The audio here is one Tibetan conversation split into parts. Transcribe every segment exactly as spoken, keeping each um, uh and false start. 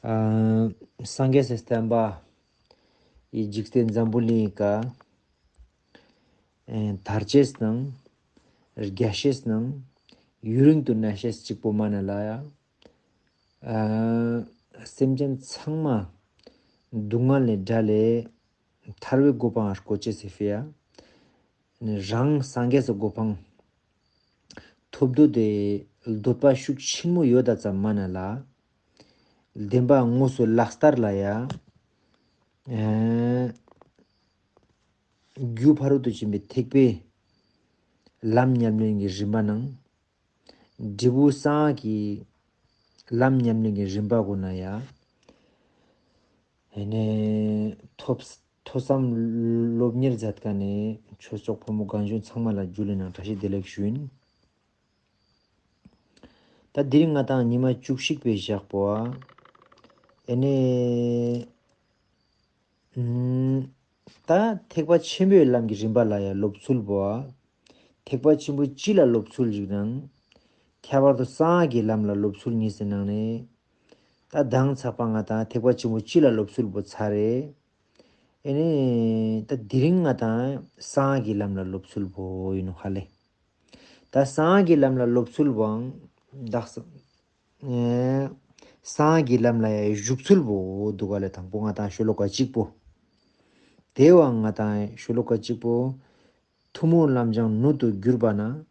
ཨ། སངས་རྒྱས་སི་བསྟན་པ་ཡི་འཇིག་རྟེན་འཛམ་བུ་གླིང་ག་ཨེ་དར་ཆེས་དང་རྒྱས་ཤེས་དང་ཡུན་རིང་དུ་གནས་ཤེས་གཅིག་པོ་མ་ན་ལ་ཡ། ཨ། སེམས་ཅན་ཚང་མ་སྡུག་བསྔལ་ལས་བསྒྲལ་ལས་ཐར་བའི་གོ་འཕང་ལ་བཀོད་ཅེས་སི་ཕི་ཡ། རང་སངས་རྒྱས་སི་གོ་འཕང་ཐོབ་འདོད་དེ་འདོད་པ་ཤུགས་ཆེན་མོ་ཡོད་ད་ཙམ་མ་ན་ལ། བདེན་པ་དངོས་སུ་ལག་བསྟར་ལ་ཡ། ཨེ། རྒྱུ་ཕ་རོལ་ཏུ་ཕྱིན་པའི་ཐེག་པའི་ལམ་ཉམས་ལེན་གྱི་རིམ་པ་ནང་། འབྲས་བུ་གསང་སྔགས་ཀྱི་ལམ་ཉམས་ལེན་གྱི་རིམ་པ་གོ་ན་ཡ། ཨེ་ནས་ཐོབ་ཐོས་བསམ་སློབ་གཉེར་མཛད་མཁན་ནས་ཆོས་གྲོགས་ཕོ་མོ་རྒན་གཞོན་ཚང་མ་ལ་རྒྱུན་ལས་ནང་བཀྲ་ཤིས་བདེ་ལེགས་ཞུ་ཡིན། ད་དེ་རིང་ང་དང་ཉི་མ་བཅུ་གཅིག་པའི་ཞག་པོ་ཨ། ཨེ་ནས། ཨུམ། ད་ཐེག་པ་ཆེན་པོའི་ལམ་གྱི་རིམ་པ་ལ་ཡང་སློབ་ཚུལ་བོ། ཐེག་པ་ཆེན་པོ་སྤྱི་ལ་སློབ་ཚུལ་ཞིག་དང་། ཁྱད་པར་དུ་གསང་སྔགས་ཀྱི་ལམ་ལ་སློབ་ཚུལ་གཉིས་སུ་ནང་ནས། ད་མདང་ཚགས་པ་ང་དང་ཐེག་པ་ཆེན་པོ་སྤྱི་ལ་སློབ་ཚུལ་བོ་ཚར་རེད། ཨེ་ནས་ད་དེ་རིང་ང་དང་གསང་སྔགས་ཀྱི་ལམ་ལ་སློབ་ཚུལ་བོ་ཡིན་ནོ་ཧ་ལེ། ད་གསང་སྔགས་ཀྱི་ལམ་ལ་སློབ་ཚུལ་བོའང་བདག་ས། ཨེ། གསང་སྔགས་ཀྱི་ལམ་ལ་ཡང་ཞུགས་ཚུལ་བོ་འདུག་ག་ལེ། དང་པོ་ང་དང་ཤོ་ལོ་ཀ་གཅིག་པོ། དེ་བ་ང་དང་ཤོ་ལོ་ཀ་གཅིག་པོ། ཐུན་མོང་ལམ་སྦྱངས་ནུབ་ཏུ་གྱུར་པ་ན།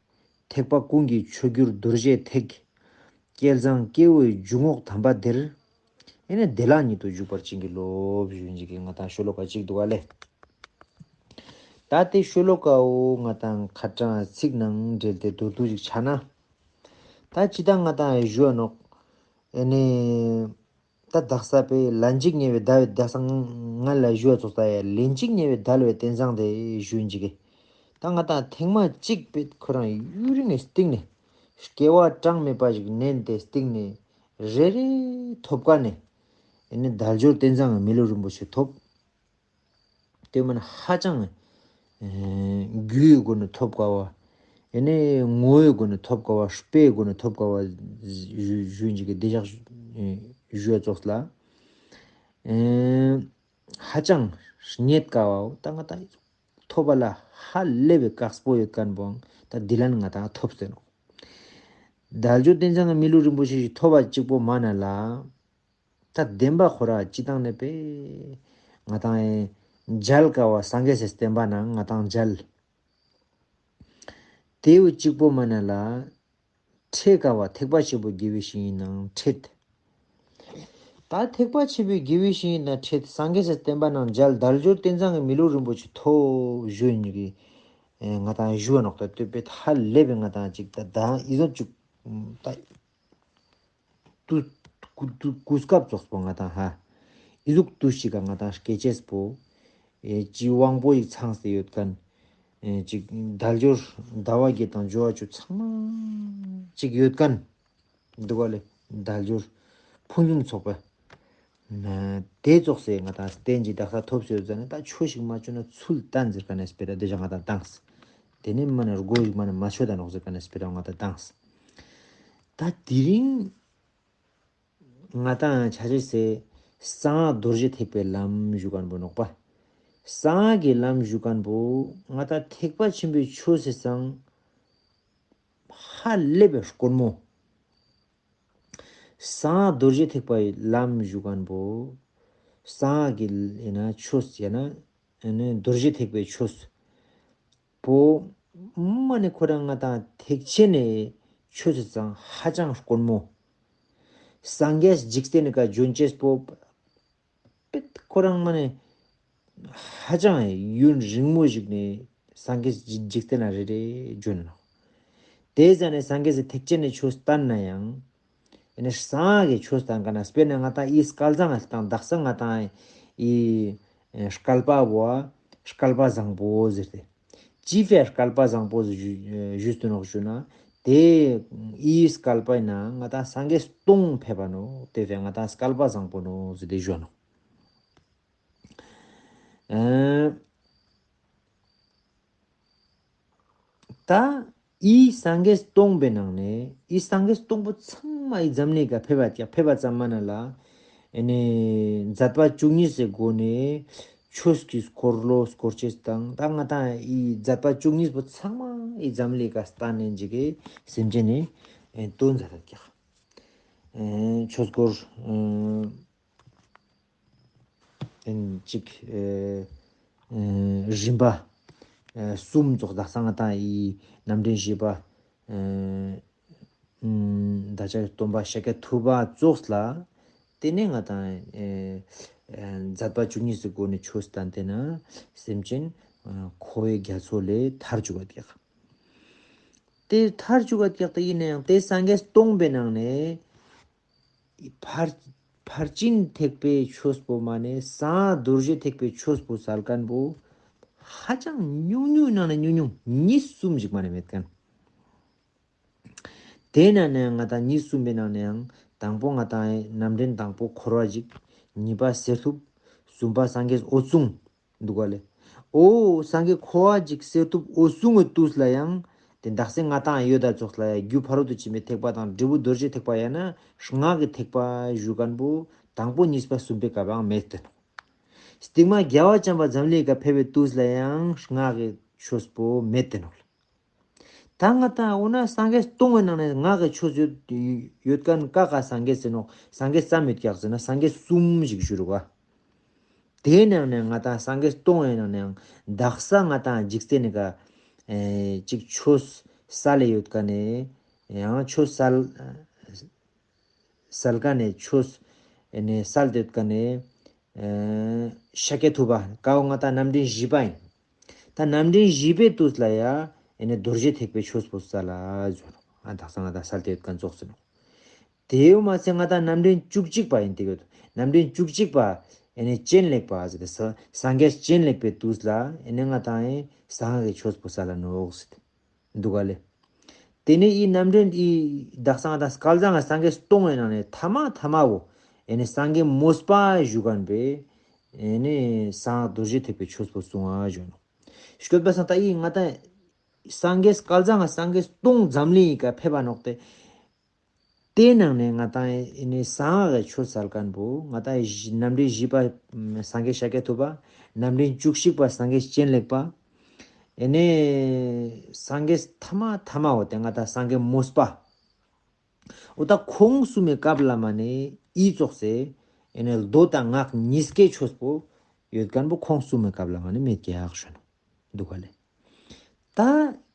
ཐེག་པ་ཀུན་གྱི་མཆོག་གྱུར་རྡོ་རྗེ་ཐེག་བསྐལ་བཟང་སྐྱེ་བོའི་འཇུག་ངོགས་དམ་པ་འདིར། ཨེ་ནས་བདེ་བླག་ཉིད་དུ་འཇུག་པར་བྱིན་གྱིས་རློབས་ཞུ་ཡིན་གྱི་ང་དང་ཤོ་ལོ་ཀ་གཅིག་འདུག་ག་ལེ། ད་དེ་ཤོ་ལོ་ཀ་བོ་ང་དང་ཁ་གྲངས་ཚིག་ནང་འབྲེལ་ཏེ་མདོར་བསྡུས་ཤིག་ཆ་ན། ད་ཅི་ད་ང་དང་ཞུ་བ་ནོག་ཨེ་ནས། ད་དག་ས་པའི་ལན་གཅིག་ཉེ་བའི་ཟླ་བའི་ཟླ་སང་ང་ལ་ཞུ་བ་ཙོགས་ད་ཡ་ལན་གཅིག་ཉེ་བའི་ཟླ་བའི་རྟེན་བཟང་དེ་ཞུ་ཡིན་གྱི། ད་ང་དང་ཐེངས་མ་གཅིག་པའི་ཁོ་རང་ཡུན་རིང་ནས་སྟེང་ནས། སྐྱེ་བ་གྲངས་མེད་པ་ཞིག་ནན་ཏེ་སྟེང་ནས་རེ་རེ་ཐོབ་ཀ་ནས། ཨེ་ནས་དལ་འབྱོར་རྟེན་བཟང་གི་མི་ལུས་རིན་པོ་ཆེ་ཐོབ། དེ་མིན་ཧ་ཅང་། ཨེ། རྒྱུའི་སྒོ་ནས་ཐོབ་དཀའ་བ། ཨེ་ནས་ངོ་བོའི་སྒོ་ནས་ཐོབ་དཀའ་བ། དཔེའི་སྒོ་ནས་ཐོབ་དཀའ་བ། ཞུ་ཞུ་འཇིག་གི་བདེ་འཇགས་ཞུ་ཡ་ཙོགས་ལ། ཨེ། ཧ་ཅང་རྙེད་དཀའ་བའོ། ད་ང་ད་ཐོབ་པ་ལ་ཧ་ལས་པའི་དཀགས་པོ་ཡོད་མཁན་པོའང་ད་འདི་ལན་ང་ད་ཐོབ་ཟེར་ནོ། དལ་འབྱོར་རྟེན་བཟང་གི་མི་ལུས་རིན་པོ་ཆེ་ཞིག་ཐོབ་པ་གཅིག་པོ་མ་ན་ལ། ད་བདེན་པ་ཁོ་ར་སྤྱི་བཏང་ནས་པས། ང་དང་ཨེ་མཇལ་དཀའ་བ་སངས་རྒྱས་སི་བསྟན་པ་ནང་ང་དང་མཇལ། དེའུ་གཅིག་པོ་མ་ན་ལ། འཕྲད་དཀའ་བ་ཐེག་པ་ཆེན་པོ་དགེ་བའི་བཤེས་གཉེན་ནང་འཕྲད། ད་ཐེག་པ་ཆེན་པོའི་དགེ་བའི་བཤེས་གཉེན་ནང་འཕྲད། སངས་རྒྱས་སི་བསྟན་པ་ནང་མཇལ། དལ་འབྱོར་རྟེན་བཟང་གི་མི་ལུས་རིན་པོ་ཆེ་ཐོབ་ཞུ་ཡིན་གྱི། ཨེ་ང་དང་ཞུ་བ་ནོག་ད་སྟོད་པའི་ཧ་ལས་པའི་ང་དང་ཅིག་ད་ད་ཨི་ཟོ་ཅིག་ད། དུ་དུ་དུ་གོ་སྐབས་ཙོགས་པོ་ང་དང་ཧ། ཨི་ཟུག་དུ་ཞིག་ག་ང་དང་སྐད་ཆས་པོ། ཨེ་ཅི་དབང་པོ་ཡིག་ཚང་སྟེ་ཡོད་མཁན། ཨེ་ཅིག་དལ་འབྱོར་ཟླ་བ་བརྒྱད་དང་འབྱོར་བ་བཅུ་ཚང་མ་ཅིག་ཡོད་མཁན། འདུག་ག་ལེ། དལ་འབྱོར་ཕུན་སུམ་ཚོགས་པ། ན་དེ་ཙོགས་སེ་ང་དང་བསྟན་གྱི་དག་ས་ཐོབ་སེ་ཡོད་ཟ་ནས་ད་ཆོས་ཤིག་མ་བཅོས་ན་ཚུལ་བསྟན་ཟེར་མཁན་ནས་སྤེ་ར་དེ་ཞག་ང་དང་བཏང་། དེ་ནས་མ་ནས་སྒོ་ཞིག་མ་ནས་མ་ཆོད་ད་ནོག་ཟེར་མཁན་ནས་སྤེ་ར་ང་དང་བཏང་། ད་དེ་རིང་ང་དང་ཆ་ཆེ་སེ་གསང་སྔགས་རྡོ་རྗེ་ཐེག་པའི་ལམ་ཞུ་མཁན་པོ་ནོག་པ། གསང་སྔགས་ཀྱི་ལམ་ཞུ་མཁན་པོ་ང་དང་ཐེག་པ་ཆེན་པོའི་ཆོས་སི་སང་ཧ་ལས་པའི་དཀོན་མོ། གསང་སྔགས་རྡོ་རྗེ་ཐེག་པའི་ལམ་ཞུ་མཁན་པོ། གསང་སྔགས་ཀྱི་ཡིན་ན་ཆོས་ཡིན་ན། ཨ་ནི་རྡོ་རྗེ་ཐེག་པའི་ཆོས་པོ། མ་ནི་ཁོ་རང་ང་དང་ཐེག་ཆེན་ནས་ཆོས་སི་ཙང་ཧ་ཅང་དཀོན་མོ། སངས་རྒྱས་འཇིག་རྟེན་ནི་ཀ་འབྱོན་ཅེས་པོ། པེད་ཁོ་རང་མ་ནི་ཧ་ཅང་ཡུན་རིང་མོ་ཞིག་ནས་སངས་རྒྱས་འཇིག་རྟེན་ན་རེ་རེ་འབྱོན་ནོ། དེ་ཟ་ནས་སངས་རྒྱས་སི་ཐེག་ཆེན་ནས་ཆོས་བསྟན་ན་ཡང་། ཨེ་ནས་གསང་སྔགས་ཀྱི་ཆོས་དང་ག་ན་དཔེར་ན་ང་དང་ཨི་སྐལ་བཟང་ང་དང་དག་ས་ང་དང་ཨི་སྐལ་པ་བོ་སྐལ་པ་བཟང་པོ་ཟེར་ཏེ། ཅི་ཕའི་སྐལ་པ་བཟང་པོ་ཞུ་ཞུས་ཏེ་ནོག་ཞུ་ན། དེ་ཨི་སྐལ་པ་ཡིན་ན་ང་དང་སངས་རྒྱས་སྟོང་ཕེབས་པ་ནོ། དེ་ཕའི་ང་དང་སྐལ་པ་བཟང་པོ་ནོ་ཟེར་ཏེ་ཞུ་ནོག་ཨེ། ད་ཨི་སངས་རྒྱས་སྟོང་པའི་ནང་ནས་ཨི་སངས་རྒྱས་སྟོང་པོ་ཚང་མ་ཨི་འཛམ་གླིང་ག་ཕེབས་པ་ཀྱང་ཕེབས་པ་ཙམ་མ་ན་ལ། ཨེ་ནི་མཛད་པ་བཅུ་གཉིས་སི་སྒོ་ནས་ཆོས་ཀྱི་འཁོར་ལོ་བསྐོར་ཅེས་དང་། ད་ང་དང་ཨི་མཛད་པ་བཅུ་གཉིས་པོ་ཚང་མ་ཨི་འཛམ་གླིང་ག་སྟན་ནས་འཇིག་གི་སེམས་ཅན་ནི་ཨེ་དོན་མཛད་ད་ཀྱག་ཨེ་ཆོས་སྐོར་ཨེ་ཨེ་ཅིག་ཨེ་ཨེ་རིམ་པ་ཨེ་གསུམ་ཙོགས། དག་ས་ང་དང་ཨི་རྣམ་འདྲེན་བཞི་པ་ཨེ་ཨུམ་བདག་ཅག་གི་སྟོན་པ་ཤཱཀྱ་ཐུབ་པ་ཙོགས་ལ། དེ་ནས་ང་དང་ཨེ་ཨེ་མཛད་པ་བཅུ་གཉིས་སི་སྒོ་ནས་ཆོས་སྟན་ཏེ་ན་སེམས་ཅན་ཨེ་འཁོར་བའི་རྒྱ་མཚོ་ལས་ཐར་བཅུག་ག་ཀྱག་དེ་ཐར་བཅུག་ག་ཀྱག་དེ་ཡིན་ན་ཡང་དེ་སངས་རྒྱས་སྟོང་པའི་ནང་ནས་ཕར་ཕར་ཕྱིན་ཐེག་པའི་ཆོས་པོ་མ་ནས་སངས་རྒྱས་རྡོ་རྗེ་ཐེག་པའི་ཆོས་པོ་སལ་མཁན་པོ་ཧ་ཅང་ཉུང་ཉུང་ནང་ནས་ཉུང་ཉུང་གཉིས་གསུམ་ཞིག་མ་ནས་མེད་མཁན། དེའི་ནང་ནས་ང་དང་གཉིས་གསུམ་པའི་ནང་ནས་ཡང་དང་པོ་ང་དང་རྣམ་འདྲེན་དང་པོ་འཁོར་བ་འཇིག་གཉིས་པ་གསེར་ཐུབ། གསུམ་པ་སངས་རྒྱས་འོད་སྲུང་འདུག་ག་ལེ། ཨོ་སངས་རྒྱས་འཁོར་བ་འཇིག་གསེར་ཐུབ་འོད་སྲུང་གི་དུས་ལ་ཡང་དེ་དག་ས་ང་དང་ཡོད་ད་ཙོགས་ལ་ཡང་རྒྱུ་ཕ་རོལ་ཏུ་ཕྱིན་པའི་ཐེག་པ་དང་འབྲས་བུ་རྡོ་རྗེ་ཐེག་པ་ཡང་ན་སྔགས་ཀྱི་ཐེག་པ་ཞུ་མཁན་པོ་དང་པོ་གཉིས་པ་གསུམ་པའི་སྐབས་ཡང་མེད་དེ། སྟིང་མ་རྒྱལ་བ་བྱམས་པ་འཛམ་གླིང་ག་ཕེབས་པའི་དུས་ལ་ཡང་སྔགས་ཀྱི་ཆོས་པོ་མེད་དེ་ནོག་ད་ང་དང་འོ་ན་སངས་རྒྱས་སྟོང་བའི་ནང་ནས་སྔགས་ཀྱི་ཆོས་ཡོད་ཡོད་མཁན་ཀ་ཀ་སངས་རྒྱས་ཟེར་ནོག་སངས་རྒྱས་ཙམ་ཡོད་ཀྱག་ཟེར་ན་སངས་རྒྱས་གསུམ་ཞིག་ཞུ་རུ་བ། དེའི་ནང་ནས་ང་དང་སངས་རྒྱས་སྟོང་བའི་ནང་ནས་ཡང་དག་ས་ང་དང་འཇིག་རྟེན་ནི་ཀ་ཨེ་ཅིག་ཆོས་སལ་ཡོད་མཁན་ནི་ཡང་ཆོས་སལ་སལ་མཁན་ནི་ཆོས་ཨེ་ནི་སལ་ཡོད་མཁན་ནི་ཨེ་ཤཱཀྱ་ཐུབ་པ་ཀའོ་ང་དང་རྣམ་འདྲེན་བཞི་པ་ཡིན། ད་རྣམ་འདྲེན་བཞི་པའི་དུས་ལ་ཡ་ཨེ་ནི་རྡོ་རྗེ་ཐེག་པའི་ཆོས་པོ་སལ་ལ་ཟེར་ནོག་ཨ་དག་ས་ང་དང་སལ་ཏེ་ཡོད་མཁན་ཙོགས་ཟེར་ནོག་དེའུ་མ་ཚད་ང་དང་རྣམ་འདྲེན་བཅུ་གཅིག་པ་ཡིན་དེ་ཡོད། རྣམ་འདྲེན་བཅུ་གཅིག་པ་ཨེ་ནི་སྤྱན་ལེགས་པ་ཟེར་ཏེ་ས་སངས་རྒྱས་སྤྱན་ལེགས་པའི་དུས་ལ་ཨེ་ནི་ང་དང་ཨེ་སངས་རྒྱས་ཆོས་པོ་སལ་ལ་ནོག་ཟེར་ཏེ་འདུག་ག་ལེ། དེ་ནས་ཨི་རྣམ་འདྲེན་ཨི་དག་ས་ང་དང་སྐལ་བཟང་ང་སངས་རྒྱས་སྟོང་བའི་ནང་ནས་ཐ་མ་ཐ་མ་བོ་ཨེ་ནི་སངས་རྒྱས་མོས་པ་ཞུ་མཁན་པས་ཨེ་ནི་སངས་རྡོ་རྗེ་ཐེག་པའི་ཆོས་པོ་གསུང་བ་ཞུ་ནོག་སྐྱོད་པ་སང་ད་ཨི་ང་དང་སངས་རྒྱས་སྐལ་བཟང་ང་སངས་རྒྱས་སྟོང་འཛམ་གླིང་ཡི་ག་ཕེབས་པ་ནོག་སྟེ། དེའི་ནང་ནས་ང་དང་ཨེ་ནི་སངས་རྒྱས་ཆོས་སལ་མཁན་པོ་ང་དང་རྣམ་འདྲེན་བཞི་པ་སངས་རྒྱས་ཤཱཀྱ་ཐུབ་པ། རྣམ་འདྲེན་བཅུ་གཅིག་པ་སངས་རྒྱས་སྤྱན་ལེགས་པ། ཨེ་ནི་སངས་རྒྱས་ཐ་མ་ཐ་མ་བོ་དེ་ང་དང་སངས་རྒྱས་མོས་པ། འོ་ད་ཁོང་གསུམ་མའི་སྐབས་ལ་མ་ནི་ཨི་ཙོགས་སེ་ཨེ་ནི་མདོ་དང་སྔགས་གཉིས་ཀའི་ཆོས་པོ་ཡོད་མཁན་པོ་ཁོང་གསུམ་མའི་སྐབས་ལ་མ་ནི་མེད་ཀྱག་ཞུ་ནོག་འདུག་ག་ལེ། ད་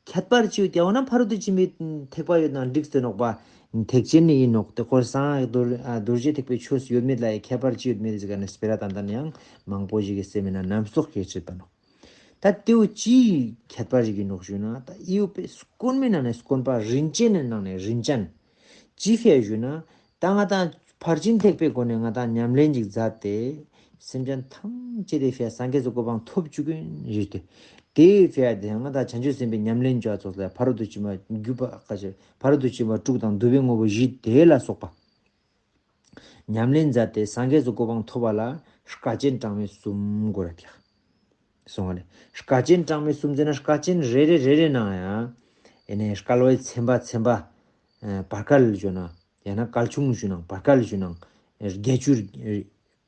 ཁྱད་པར་ཅིག་ཡོད་ཀྱག་འོ་ན་ཕ་རོལ་ཏུ་ཕྱིན་པའི་ཐེག་པ་ཡོད་ན་འགྲིག་སྟེ་ནོག་པ། ཐེག་ཆེན་ནི་ཡིན་ནོག་དེ་ཁོ་སངས་རྡོ་ར་རྡོ་རྗེ་ཐེག་པའི་ཆོས་ཡོད་མེད་ལ་ཡ་ཁྱད་པར་ཅི་ཡོད་མེད་ཟེར་ག་ནས་སྤེ་ར་ཏན་ཏན་ཡང་མང་པོ་ཞིག་གི་སེམས་ན་རྣམ་རྟོག་སྐྱེ་བྱེད་པ་ནོག་ད་དེའུ་ཅིའི་ཁྱད་པར་ཞིག་ཡིན་ནོག་ཞུ་ན་ད་ཨིའུ་པའི་དཀོན་མའི་ནང་ནས་དཀོན་པ་རིན་ཆེན་ནི་ནང་ནས་རིན་ཅན། ཅི་ཕི་ཡ་ཞུ་ན། ད་ང་དང་ཕར་ཕྱིན་ཐེག་པའི་སྒོ་ནས་ང་དང་ཉམས་ལེན་ཅིག་མཛད་དེ། སེམས་ཅན་ཐམས་ཅད་དེ་ཕི་ཡ་སངས་རྒྱས་སུ་གོ་འཕང་ཐོབ་བཅུག་གིན་ཡོད་དེ། དེའི་ཕི་ཡ་དེ་ང་དང་བྱང་ཆུབ་སེམས་དཔའི་ཉམས་ལེན་བྱ་ཚོགས་ལ་ཕ་རོལ་ཏུ་ཕྱིན་པ་རྒྱུད་པ་ཁ་ཕྱིར་ཕ་རོལ་ཏུ་ཕྱིན་པ་དྲུག་དང་བསྡུ་བའི་དངོས་པོ་བཞི་དེ་ལ་སོགས་པ། ཉམས་ལེན་མཛད་དེ་སངས་རྒྱས་སུ་གོ་འཕང་ཐོབ་པ་ལ་སྐལ་ཆེན་གྲངས་མེད་གསུམ་དགོས་ར་ཀྱག་སོང་བ་ལས། སྐལ་ཆེན་གྲངས་མེད་གསུམ་ཟེར་ན་སྐལ་ཆེན་རེ་རེ་རེ་རེ་ནང་ཡང་། ཨེ་ནས་སྐལ་བའི་ཚན་པ་ཚན་པ། ཨེ་བར་སྐལ་ཞུ་ན། ཡང་ན་སྐལ་ཆུང་ཞུ་ན་བར་སྐལ་ཞུ་ན། བརྒྱད་ཅུ།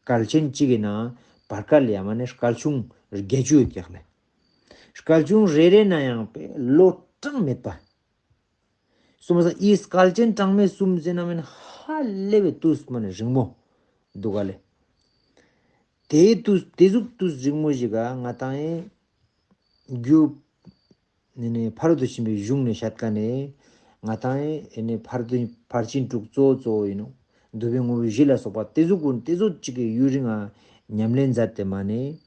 སྐལ་ཆེན་གཅིག་གི་ནང་བར་སྐལ་ཡང་མ་ནས་སྐལ་ཆུང་བརྒྱད་ཅུ་ཡོད་ཀྱག་ལེ། སྐལ་ཆུང་རེ་རེ་ན་ཡང་པའི་ལོ་གྲངས་མེད་པ། སོང་བ་སང་ཨི་སྐལ་ཆེན་གྲངས་མེད་གསུམ་ཟེར་ན་མིན་ཧ་ལས་པའི་དུས་མ་ནས་རིང་མོ་འདུག་ག་ལེ། དེའི་དུས་དེ་ཟུག་དུས་རིང་མོ་ཞིག་ག་ང་དང་ཨེ་རྒྱུ་ནི་ནི་ཕ་རོལ་ཏུ་ཕྱིན་པའི་གཞུང་ནས་བཤད་ཀ་ནས་ང་དང་ཨེ་ནི་ཕར་དུ་ཕར་ཕྱིན་དྲུག་གཙོ་བོ་གཙོ་བོ་ཡིན་ནོ། འདུལ་བའི་དངོས་པོ་བཞི་ལ་སོགས་པ་དེ་ཟུག་ཀུན་དེ་ཟུག་ཅིག་གི་ཡུན་རིང་ང་ཉམས་ལེན་མཛད་དེ་མ་ནས།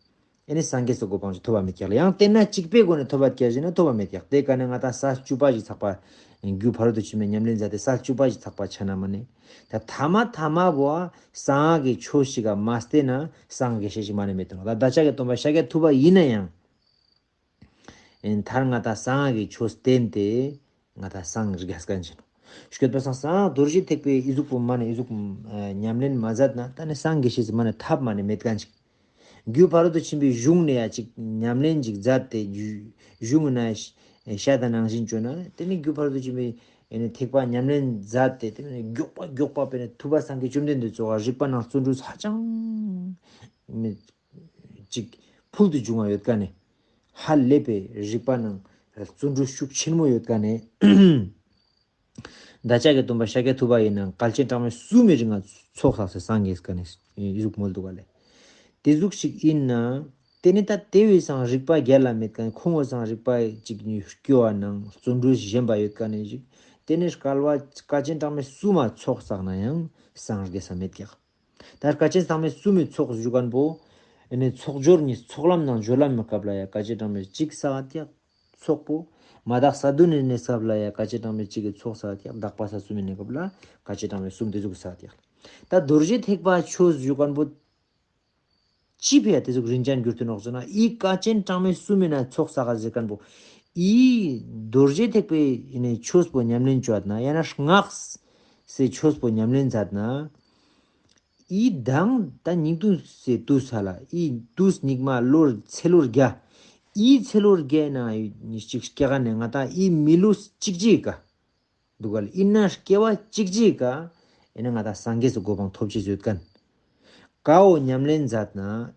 ཨེ་ནི་སངས་རྒྱས་སུ་གོ་འཕང་ཅིག་ཐོབ་པ་མེད་ཀྱག་ལ་ཡང་དེ་ན་གཅིག་པའི་སྒོ་ནས་ཐོབ་པ་སྐྱེ་བཞིན་ན་ཐོབ་པ་མེད་ཀྱག་དེ་ཀ་ནས་ང་དང་ས་བཅུ་པ་ཞིག་ཚགས་པ། རྒྱུ་ཕ་རོལ་ཏུ་ཕྱིན་པའི་ཉམས་ལེན་མཛད་དེ་ས་བཅུ་པ་ཞིག་ཚགས་པ་ཆ་ན་མ་ནས། ད་ཐ་མ་ཐ་མ་བོ་སངས་ཀྱི་ཆོས་ཤིག་ག་མ་བསྟེན་ན་སངས་རྒྱས་ཤེས་ཤིག་མ་ནས་མེད་དོ་ད་བདག་ཅག་གི་སྟོན་པ་ཤཱཀྱ་ཐུབ་པ་ཡིན་ན་ཡང་། ཨེ་མཐར་ང་དང་སངས་ཀྱི་ཆོས་བསྟེན་ཏེ་ང་དང་སངས་རྒྱས་མཁན་ཅིག་ནོ། སྐྱོད་པ་སང་སངས་རྡོ་རྗེ་ཐེག་པའི་ཨི་ཟུག་པོ་མ་ནས་ཨི་ཟུག་ཨ་ཉམས་ལེན་མ་མཛད་ན་ད་ནི་སངས་རྒྱས་ཤེས་སི་མ་ནས་ཐབས་མ་ནས་མེད་མཁན་ཅིག་རྒྱུ་ཕ་རོལ་ཏུ་ཕྱིན་པའི་གཞུང་ནས་ཡ་ཅིག་ཉམས་ལེན་ཅིག་མཛད་དེ་རྒྱུ་གཞུང་ན་ཤ་དང་ནང་བཞིན་བཅོས་ན་དེ་ནི་རྒྱུ་ཕ་རོལ་ཏུ་ཕྱིན་པའི་ ཨེ་ནི་ཐེག་པ་ཉམས་ལེན་མཛད་དེ་དེ་ནི་མགྱོགས་པ་མགྱོགས་པ་པས་ནི་ཐུབ་པ་སངས་རྒྱས་བཅོམ་ལྡན་འདས་ཚོ་ག་རིག་པ་ནང་བརྩོན་འགྲུས་ཧ་ཅང་མི་ཅིག་ཕུལ་དུ་བྱུང་བ་ཡོད་ཀ་ནས། ཧ་ལས་པའི་རིག་པ་ནང་བརྩོན་འགྲུས་ཤུགས་ཆེན་མོ་ཡོད་ཀ་ནས། བདག་ཅག་གི་སྟོན་པ་ཤཱཀྱ་ཐུབ་པ་ཡིན་ན་བསྐལ་ཆེན་གྲངས་མེད་གསུམ་མི་རིང་ང་ཚོགས་བསགས་སེ་སངས་རྒྱས་ཀ་ནས་ཡུག་མོལ་འདུག་ག་ལས། དེ་ཟུག་ཞིག་ཡིན་ན། དེ་ནི་ད་དེ་བས་སང་རིག་པ་རྒྱལ་ལ་མེད་ཀ་ནས་ཁོང་བས་སང་རིག་པ་ཅིག་ཉིད་སྐྱོ་བ་ནང་བརྩོན་འགྲུས་ཞན་པ་ཡོད་ཀ་ནས་ཞིག་དེ་ནི་བསྐལ་བ་བསྐལ་ཆེན་གྲངས་མེད་གསུམ་མ་ཚོགས་བསགས་ན་ཡང་སངས་རྒྱས་ས་མེད་ཀྱག་ད་བསྐལ་ཆེན་གྲངས་མེད་གསུམ་མི་ཚོགས་ཞུ་མཁན་པོ། ཨེ་ནི་ཚོགས་སྦྱོར་གཉིས་ཚོགས་ལམ་ནང་སྦྱོར་ལམ་མི་སྐབས་ལ་ཡ་བསྐལ་ཆེན་གྲངས་མེད་གཅིག་བསགས་ཀྱག་ཚོགས་པོ། མ་དག་ས་བདུན་ནས་གནས་སྐབས་ལ་ཡ་བསྐལ་ཆེན་གྲངས་མེད་གཅིག་གི་ཚོགས་བསགས་ཀྱག་དག་པ་ས་གསུམ་ནས་གནས་སྐབས་ལ་བསྐལ་ཆེན་གྲངས་མེད་གསུམ་དེ་ཟུག་བསགས་ཀྱག་ད་རྡོ་རྗེ་ཐེག་པ་ཆོས་ཞུ་མཁན་པོ། ཅི་ཕི་ཡ་དེ་ཟུག་རིན་ཅན་གྱུར་ཏེ་ནོག་ཟེར་ན། ཨི་བསྐལ་ཆེན་གྲངས་མེད་གསུམ་མི་ནང་ཚོགས་བསགས་ཟེར་མཁན་པོ། ཨི་རྡོ་རྗེ་ཐེག་པའི་ནས་ཆོས་པོ་ཉམས་ལེན་བྱས་ན། ཡང་ན་སྔགས་སེ་ཆོས་པོ་ཉམས་ལེན་མཛད་ན། ཨི་དང་ད་ཉིག་ཏུ་སེ་ཏུ་ས་ལ་ཨི་ཏུས་ཉིག་མ་ལོར་ཚེ་ལོར་རྒྱ། ཨི་ཚེ་ལོར་རྒྱ་ན་ཅིག་སྐྱེ་ག་ནས་ང་ད་ཨི་མི་ལུས་གཅིག་གཅིག་ག་འདུག་ག་ལ། ཨི་ན་སྐྱེ་བ་གཅིག་གཅིག་ག་ཨི་ན་ང་ད་སངས་རྒྱས་སུ་གོ་འཕང་ཐོབ་ཅེས་ཡོད་མཁན། ཀའོ་ཉམས་ལེན་མཛད་ན།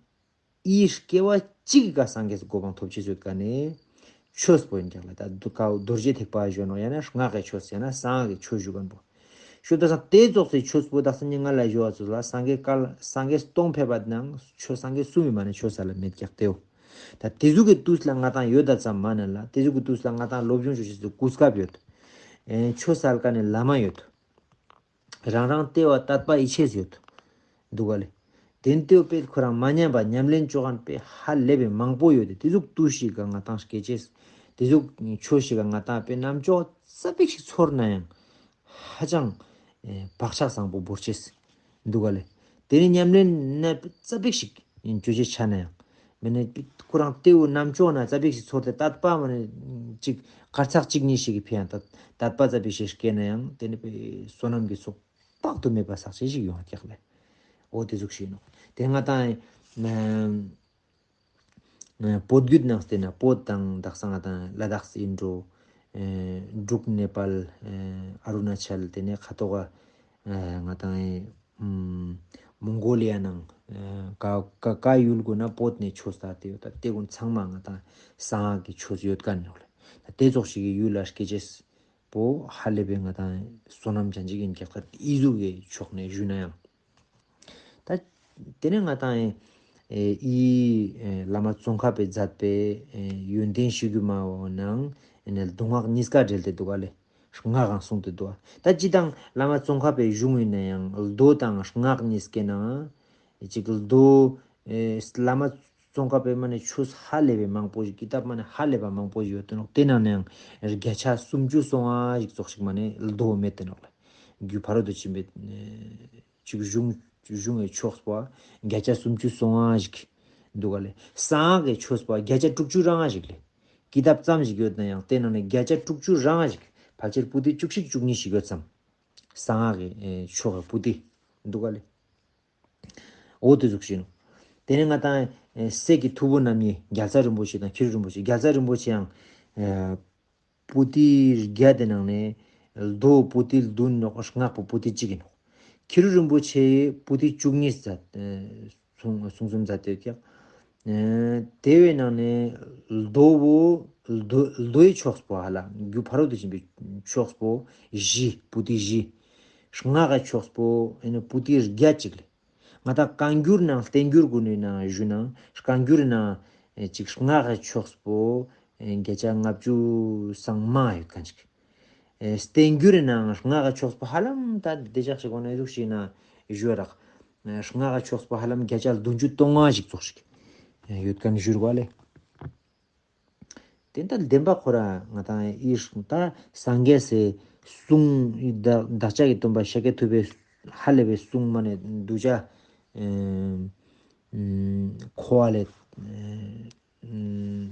ཨི་སྐྱེ་བ་གཅིག་ག་སངས་རྒྱས་སུ་གོ་འཕང་ཐོབ་ཅེས་ཡོད་མཁན་ནི། ཆོས་པོ་ཡིན་ཀྱང་ལ་ད་དུ་ཀའོ་རྡོ་རྗེ་ཐེག་པ་གཞོན་ནོ་ཡང་ན་སྔགས་ཀྱི་ཆོས་ཡང་ན་གསང་སྔགས་ཀྱི་ཆོས་ཞུ་མཁན་པོ། ཞུ་ད་སང་དེ་ཙོགས་སེ་ཆོས་པོ་ད་སང་ཉིན་ང་ལ་ཞུ་བ་ཚོ་ལ་སངས་རྒྱས་བསྐལ་སངས་རྒྱས་སྟོང་ཕེབས་པ་ནང་ཆོས་སངས་རྒྱས་གསུམ་མི་མ་ནི་ཆོས་ས་ལ་མེད་ཀྱག་དེའོ། ད་དེ་ཟུག་གི་དུས་ལ་ང་དང་ཡོད་ད་ཙམ་མ་ནི་ལ་དེ་ཟུག་གི་དུས་ལ་ང་དང་སློབ་སྦྱོང་ཞུ་ཆེད་དུ་གོ་སྐབས་ཡོད། ཨེ་ཆོས་སལ་ཀ་ནི་བླ་མ་ཡོད། རང་རང་ལྟེ་བ་དད་པ་ཡིད་ཆེས་ཡོད། འདུག་ག་ལེ། དེ་ལྟེ་བ་པས་ཁོ་རང་མ་ཉམས་པ་ཉམས་ལེན་བཅོ་མཁན་པས་ཧ་ལས་པའི་མང་པོ་ཡོད་དེ་དེ་ཟུག་དུས་ཤིག་ག་ང་དང་སྐད་ཆེས། དེ་ཟུག་ཆོས་ཤིག་ག་ང་དང་པས་རྣམ་ཅོག་ཙ་པིག་ཞིག་ཚོར་ན་ཡང་། ཧ་ཅང་། ཨེ་བག་ཆགས་བཟང་པོ་བོར་ཆེས། འདུག་ག་ལེ། དེ་ནི་ཉམས་ལེན་ནི་ཙ་པིག་ཞིག་ཡིན་བཅོ་ཆེ་ཆ་ན་ཡང་། མི་ནི་ཁོ་རང་ལྟེ་བའི་རྣམ་ཅོག་ན་ཙ་པིག་ཞིག་ཚོར་ཏེ་དད་པ་མ་ནི་ཅིག་གར་ཚག་ཅིག་གཉིས་ཤིག་གི་ཕན་ཡང་དད་དད་པ་ཙ་པིག་ཞིག་སྐྱེས་ན་ཡང་དེ་ནི་པའི་བསོད་ནམས་ཀྱི་ཚོགས་དཔག་ཏུ་མེད་པ་བསགས་ཆེ་ཞིག་ཡོང་ཀྱག་ལེ། འོ་དེ་ཟུག་ཞིག་ནོ། དེ་ང་དང་། བོད་བརྒྱུད་ནང་བལྟས་ན་བོད་དང་དག་ས་ང་དང་ལ་དྭགས་ཨིན་འགྲོ། ཨེ་འབྲུག་ནེ་པཱལ། ཨེ་ཨ་རུ་ན་ཅལ་དེ་ནས་ཁ་ཐོག་ག་ཨེ་ང་དང་ཨེ་ཨམ་མོང་གོ་ལི་ཡ་ནང་ཨེ་ཀ་ཀ་ཀ་ཡུལ་གུན་ན་བོད་ནས་ཆོས་ད་དེ་ཡོད་ད་དེ་གུན་ཚང་མ་ང་དང་གསང་སྔགས་ཀྱི་ཆོས་ཡོད་ཀ་ནོག་ལེ། ད་དེ་ཙོགས་ཤིག་གི་ཡུལ་ལ་སྐྱེ་ཅེས་པོ་ཧ་ལས་པའི་ང་དང་བསོད་ནམས་ཅན་ཅིག་ཡིན་ཀྱག་ད་ཨི་ཟུག་གི་ཕྱོགས་ནས་ཞུས་ན་ཡང་། ད་དེ་ནས་ང་དང་ཨེ་ཨི་ཨེ་བླ་མ་ཙོང་ཁ་པས་མཛད་པའི་ཨེ་ཡོན་ཏན་ཞུ་རྒྱུ་མ་འོ་ནང་ཨེ་ནས་མདོ་སྔགས་གཉིས་ཀ་འབྲེལ་ཏེ་འདུག་ག་ལེ། སྔགས་གང་གསུངས་ཏེ་འདུག་ད་ཅི་དང་བླ་མ་ཙོང་ཁ་པའི་གཞུང་ཡིན་ན་ཡང་མདོ་དང་སྔགས་གཉིས་ཀའི་ནང་ཅིག་མདོ་ཨེ་བླ་མ་ཙོང་ཁ་པའི་མ་ནས་ཆོས་ཧ་ལས་པའི་མང་པོ་ཞིག་ཀི་ཏབ་མ་ནས་ཧ་ལས་པ་མང་པོ་ཞིག་ཡོད་དེ་ནོག་དེ་ནང་ནས་ཡང་བརྒྱ་ཆ་སུམ་ཅུ་སོ་ལྔ་ཞིག་ཙོགས་ཤིག་མ་ནས་མདོ་མེད་དེ་ནོག་ལེ། རྒྱུ་ཕ་རོལ་ཏུ་ཕྱིན་པའི་ཅིག་གཞུང་གཞུང་གི་ཆོས་པོ་བརྒྱ་ཆ་སུམ་ཅུ་སོ་ལྔ་ཞིག་འདུག་ག་ལེ། གསང་སྔགས་ཀྱི་ཆོས་པོ་བརྒྱ་ཆ་དྲུག་ཅུ་རེ་ལྔ་ཞིག་ལེ། ཀི་ཏབ་ཙམ་ཞིག་ཡོད་ན་ཡང་དེ་ནང་ནས་བརྒྱ་ཆ་དྲུག་ཅུ་རེ་ལྔ་ཞིག་ཕལ་ཆེར་པོ་ཏི་བཅུ་གཅིག་བཅུ་གཉིས་ཞིག་ཡོད་ཙམ། གསང་སྔགས་ཀྱི་ཨེ་ཆོས་ཀྱི་པོ་ཏི་འདུག་ག་ལེ། འོ་དེ་ཟུག་ཞིག་ནོ། དེ་ནས་ང་དང་ཨེ་སྲས་ཀྱི་ཐུ་བོ་རྣམ་གཉིས་རྒྱལ་ཚབ་རིན་པོ་ཆེ་དང་ཁྱི་རོ་རིན་པོ་ཆེ། རྒྱལ་ཚབ་རིན་པོ་ཆེ་ཡང་ཨེ་པོ་ཏི་བརྒྱ་དེ་ནང་ནས་མདོ་པོ་ཏི་བདུན་ནོག་སྔགས་པོ་པོ་ཏི་གཅིག་ཡིན་ནོག་ཁྱི་རོ་རིན་པོ་ཆེ་པོ་ཏི་བཅུ་གཉིས་མཛད། ཨེ་གསུང་གསུང་གསུམ་མཛད་དེ་ཀྱག་ཨེ་དེ་བའི་ནང་ནས་མདོ་བོ་མདོ་མདོའི་ཕྱོགས་པོ་ཧ་ལ་རྒྱུ་ཕ་རོལ་ཏུ་ཕྱིན་པའི་ཕྱོགས་པོ་བཞི་པོ་ཏི་བཞི། སྔགས་ཀྱི་ཕྱོགས་པོ་ཨེ་ནི་པོ་ཏི་བརྒྱད་ཅིག་ལས། ང་ད་བཀའ་འགྱུར་ནང་བསྟན་འགྱུར་གུན་ནི་ནང་ཞུ་ན་བཀའ་འགྱུར་ནང་ཅིག་སྔགས་ཀྱི་ཕྱོགས་པོ་བརྒྱ་ཆ་ལྔ་བཅུ་སང་མང་ཡོད་མཁན་ཅིག་བསྟན་འགྱུར་ནང་སྔགས་ཀྱི་ཕྱོགས་པོ་ཧ་ལམ་ད་བདེ་འཇགས་ཤིག་གོ་ན་ཡོད་ཞིག་ན་ཞུ་རག་སྔགས་ཀྱི་ཕྱོགས་པོ་ཧ་ལམ་བརྒྱ་ཆ་བདུན་ཅུ་དོན་ལྔ་ཞིག་ཙོགས་ཤིག་ཡོད་མཁན་ཞུ་རུ་བ་ལེ། དེ་ལྟར་བདེན་པ་ཁོ་ར་ང་དང་ཨིས་ད་སངས་རྒྱས་སེ་གསུང་བདག་བདག་ཅག་གི་སྟོན་པ་ཤཱཀྱ་ཐུབ་པའི་ཧ་ལས་པའི་གསུང་མ་ནས་གདུལ་བྱ་ཨེ་ཨེ་འཁོར་བ་ལས་ཨེ་